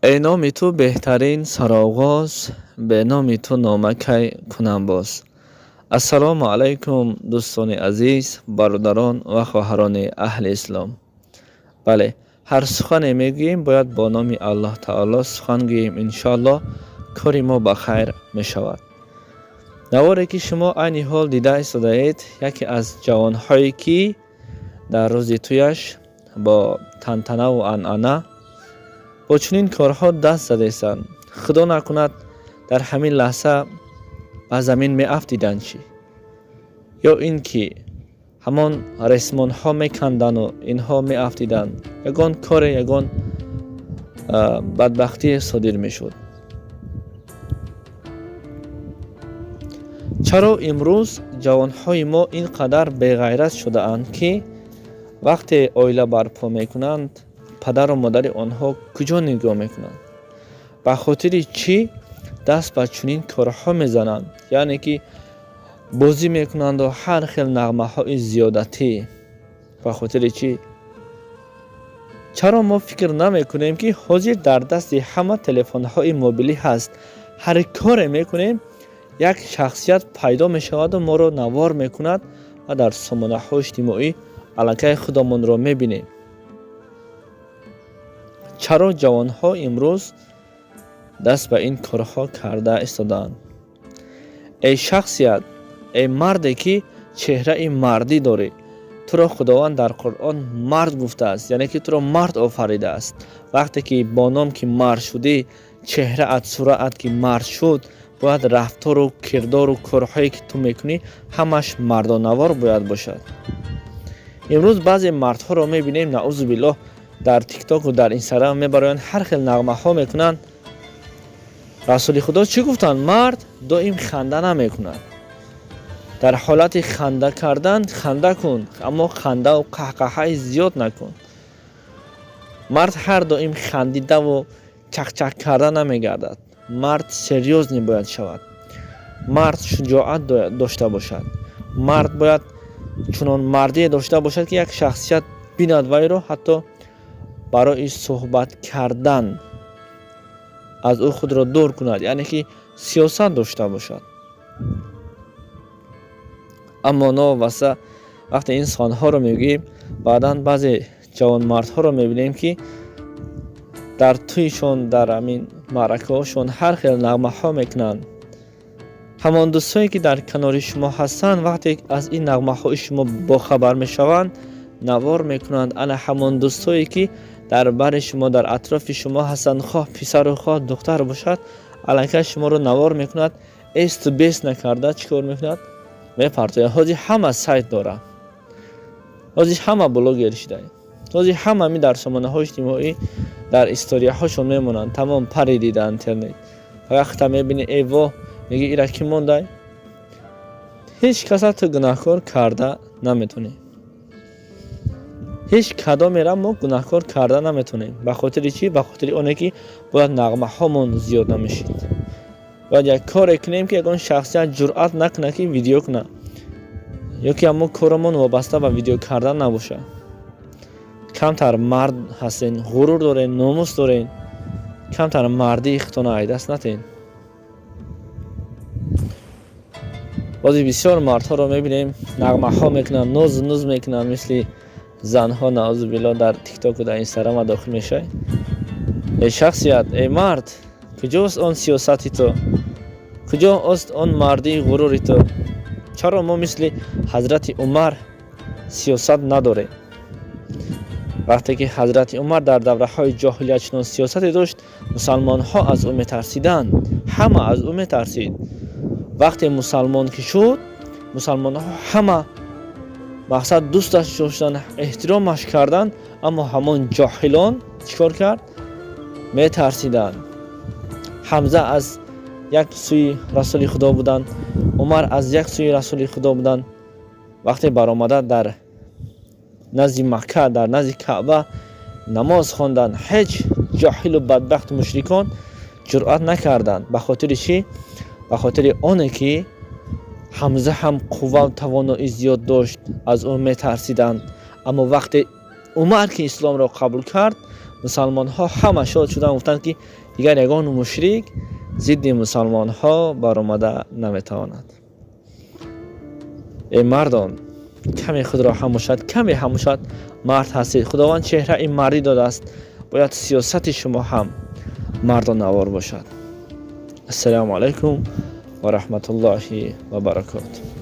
Эй номи ту беҳтарин сароғоз, бе номи ту нома кай кунам боз. Ассалому алайкум, дӯстони азиз, бародарон ва хоҳарони аҳли ислом. Бале, ҳар сухане мегӯем, бояд бо номи Аллоҳ таоло сухан гӯем, иншоаллоҳ кори мо ба хайр мешавад. Наворе ки шумо айни ҳол дида истодаед, яке аз ҷавонҳое ки дар рӯзи тӯяш бо тантанаву анъана бо чунин корҳо даст задаистанд. Худо накунад, дар ҳамин лаҳза ба замин меафтиданд чӣ? Ё ин ки ҳамон ресмонҳо мекандану инҳо меафтиданд, ягон коре, ягон бадбахтие содир мешуд. Чаро имрӯз ҷавонҳои мо ин қадар беғайрат шудаанд, ки вақте оила барпо мекунанд, падару модари онҳо куҷо нигоҳ мекунанд? Ба хотири чӣ даст ба чунин корҳо мезананд? Яъне ки бозӣ мекунанду ҳар хел нағмаҳои зиёдатӣ. Ба хотири чӣ? Чаро мо фикр намекунем, ки ҳозир дар дасти ҳама телефонҳои мобилӣ ҳаст? Ҳар коре мекунем, як шахсият пайдо мешаваду моро навор мекунад ва дар сомонаҳои иҷтимоӣ аллакай худамонро мебинем. Чаро ҷавонҳо имрӯз даст ба ин корҳо карда истодаанд? Эй шахсият, эй марде ки чеҳраи мардӣ дорӣ, туро Худованд дар Қуръон мард гуфтааст, яъне ки туро мард офаридааст. Вақте ки бо ном ки мард шудӣ, чеҳраат, сураат ки мард шуд, бояд рафтору кирдору корҳое ки ту мекунӣ, ҳамаш мардонавор бояд бошад. Имрӯз баъзе мардҳоро мебинем, наузу биллоҳ, дар тиктоку дар инстаграм мебароянд, ҳар хел нағмаҳо мекунанд. Расули Худо чӣ гуфтанд? Мард доим ханда намекунад. Дар ҳолати ханда кардан ханда кун, аммо хандаву қаҳқаҳаи зиёд накун. Мард ҳар доим хандидаву чақчақ карда намегардад. Мард серьёзный бояд шавад, мард шуҷоат дошта бошад, мард бояд чунон мардие дошта бошад, ки як шахсият бинад вайро, ҳатто барои суҳбат кардан аз ӯ худро дур кунад, яъне ки сиёсат дошта бошад. Аммо новобаста вақте ин суханҳоро мегӯем, баъдан баъзе ҷавонмардҳоро мебинем, ки дар тӯйшон, дар ҳамин маъракаҳошон ҳар хел нағмаҳо мекунанд. Ҳамон дӯстое ки дар канори шумо ҳастанд, вақте аз ин нағмаҳои шумо бохабар мешаванд, навор мекунанд. Ана ҳамон дӯстое ки дар бари шумо, дар атрофи шумо ҳастанд, хоҳ писару хоҳ духтар бошад, аллакай шуморо навор мекунад, эсту бес накарда чӣ кор мекунад? Мепартояд. Ҳозир ҳама сайт дорад, ҳозир ҳама блогер шудаем, ҳозир ҳама ми дар сомонаҳои иҷтимоӣ дар историяҳошон мемонанд. Тамом, париди дар интернет. Вақта мебини, э во, меги, ира кӣ мондай? Ҳеҷ каса ту гунаҳкор карда наметонӣ. Ҳеҷ кадомера мо гунаҳкор карда наметонем. Ба хотири чӣ? Ба хотири оне ки бояд нағмаҳомон зиёд намешид. Бояд як коре кунем, ки ягон шахсият ҷуръат накунад, ки видео кунад, ё ки ҳамо коромон вобаста ба видео кардан набошад. Камтар мард ҳастен, ғурур дорен, номус дорен, камтар мардии худтона айдаст натен. Бози бисёр мардҳоро мебинем, нағмаҳо мекунанд, нозу нуз мекунанд, мисли занҳо, наузу биллоҳ, дар тиктоку дар инстаграма дохил мешавӣ. Эй шахсият, эй мард, куҷост он сиёсати ту? Куҷо ост он мардии ғурури ту? Чаро мо мисли ҳазрати Умар сиёсат надорем? Вақте ки ҳазрати Умар дар давраҳои ҷоҳилият чунон сиёсате дошт, мусалмонҳо аз ӯ метарсиданд, ҳама аз ӯ метарсид. Вақте мусалмон ки шуд, мусалмонҳо ҳама мақсад дӯсташ доштанд, эҳтиромаш карданд, аммо ҳамон ҷоҳилон чӣ кор кард? Метарсиданд. Ҳамза аз як сӯи Расули Худо буданд, Умар аз як сӯи Расули Худо буданд. Вақте баромада дар назди Макка, дар назди Каъба намоз хонданд, ҳеҷ ҷоҳилу бадбахту мушрикон ҷуръат накарданд. Ба хотири чӣ? Ба хотири оне ки Ҳамза ҳам қуввау тавоноӣ зиёд дошт, аз ӯ метарсиданд. Аммо вақте Умар ки исломро қабул кард, Мусалмонҳо ҳама шод шуданд, гуфтанд, ки дигар ягон мушрик зидди мусалмонҳо баромада наметавонад. Эй мардон, каме худро ҳам бошад, каме ҳам бошад, мард ҳастед. Худованд чеҳраи мардӣ додааст, бояд сиёсати шумо ҳам мардонавор бошад. Ассалому алайкум ва раҳматуллоҳи ва баракотуҳ.